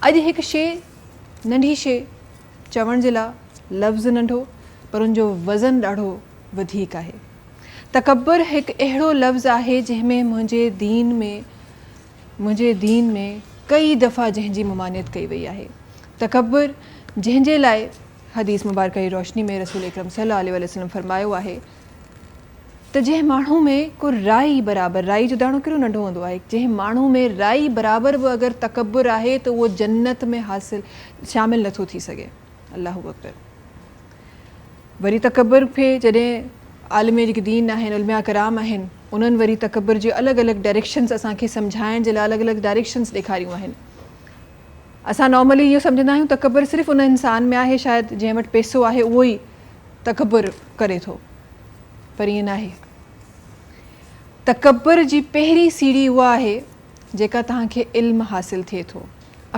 اڄ هڪ شيء، ننڍي شيء چوڻ جي لا لفظ ننڍو پر ان جو وزن ڏاڍو وڌيڪ آهي. تڪبر هڪ اهڙو لفظ آهي جنهن ۾ منهنجي دين ۾ منهنجي دين ۾ ڪئي دفعا جنهن جي ممانعت ڪئي وئي آهي. تڪبر جنهن جي لاء حديث مبارڪه جي روشني ۾ رسول اڪرم صلي الله عليه وسلم فرمايو آهي ته جنهن ماڻهو ۾ ڪو رائي برابر، رائي جو داڻو ڪيڏو ننڍو هوندو آهي، جنهن ماڻهو ۾ رائي برابر به اگر تڪبر آهي ته اهو جنت ۾ حاصل، شامل نٿو ٿي سگهي. الله اڪبر. وري تڪبر کي جڏهن عالم جيڪي دين آهن، علماء ڪرام آهن، انهن وري تڪبر جي الڳ الڳ ڊائريڪشنز اسان کي سمجهائڻ جي لاء الڳ الڳ ڊائريڪشنز ڏيکاريون آهن. اسان نارملي اهو سمجهندا آهيون تڪبر صرف ان انسان ۾ آهي شايد جنهن وٽ پيسو آهي اهو ئي تڪبر ڪري ٿو پر ائين ناهي. تڪبر جي پهرين سيڙهي اها آهي جيڪا توهان کي علم حاصل ٿئي ٿو.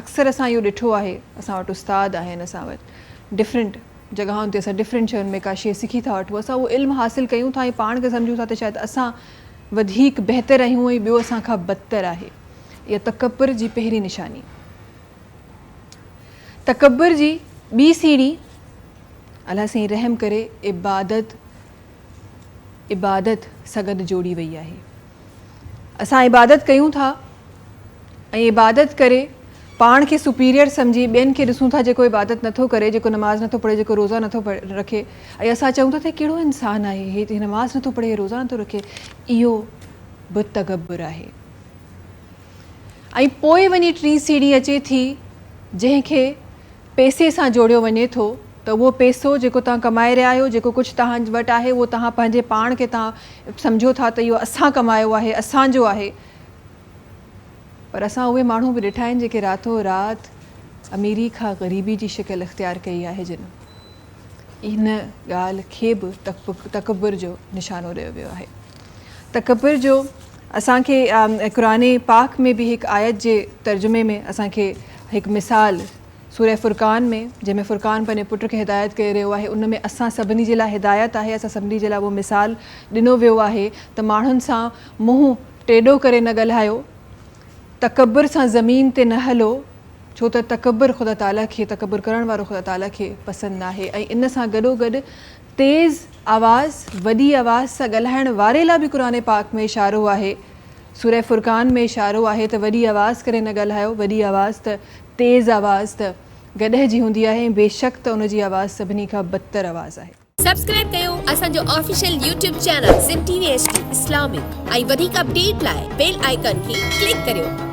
اڪثر اسان اهو ڏٺو آهي اسان وٽ استاد آهن اسان وٽ ڊفرنٽ جڳهن تي اسان ڊفرنٽ شين ۾ ڪا شيء سکي ٿا وٺون اسان اهو علم حاصل ڪيون ٿا ۽ پاڻ کي سمجهون ٿا ته شايد اسان وڌيڪ بهتر آهيون ۽ ٻيو اسان کان بدتر آهي. اها تڪبر جي پهرين نشاني. تڪبر جي ٻي سيڙهي الله سائين رحم ڪري عبادت عبادت سان گڏ جوڙي وئي آهي. اسان عبادت ڪيون ٿا ۽ عبادت ڪري پاڻ کي سپيريئر سمجهي ٻين کي ڏسون ٿا جيڪو عبادت نٿو ڪري جيڪو نماز نٿو پڙهي جيڪو روزا نٿو رکي ۽ اسان چئون ٿا ته ڪهڙو انسان آهي هي نماز نٿو پڙهي روزا نٿو رکي اهو به تڪبر آهي ۽ پوء وڃي ٽين سيڙهي اچي ٿي جنهن کي پئسي سان جوڙيو وڃي ٿو ته اهو پئسو جيڪو توهان ڪمائي رهيا آهيو، جيڪو ڪجهه توهان وٽ آهي اهو توهان پنهنجي پاڻ کي توهان سمجهو ٿا ته اهو اسان ڪمايو آهي، اسان جو آهي. پر اسان اهي ماڻهو به ڏٺا آهن جيڪي راتو رات اميري کان غريبي جي شڪل اختيار ڪئي آهي جن ان ڳالهه کي به تڪبر جو نشانو ڏيو ويو آهي. تڪبر جو اسان کي قرآن پاڪ ۾ به هڪ آيت جي ترجمي ۾ اسان کي هڪ مثال سوره فرقان ۾ جنهن ۾ فرقان پنهنجي پٽ کي هدايت ڪري رهيو آهي ان ۾ اسان سڀني جي لاء هدايت آهي اسان سڀني جي لاء اهو مثال ڏنو ويو آهي ته ماڻهن سان منهن ٽيڏو ڪري نه ڳالهايو تڪبر سان زمين تي نه هلو ڇو ته تڪبر خدا تعاليٰ کي تڪبر ڪرڻ وارو خدا تعاليٰ کي پسند ناهي ۽ ان سان گڏوگڏ تيز آواز، وڏي آواز سان ڳالهائڻ واري لا به قرآن پاڪ ۾ اشارو آهي. سوره فرقان ۾ اشارو آهي ته وڏي آواز ڪري نه ڳالهايو، وڏي آواز ته، تيز آواز ته، گڏهه جي هوندي آهي ۽ بيشڪ ته ان جي آواز سڀني کان بدتر آواز آهي. سبسڪرائب ڪيو اسان جو official YouTube channel Sindh T V H D Islamic ۽ وڌيڪ اپڊيٽ لاء بيل آئيڪان کي ڪلڪ ڪريو.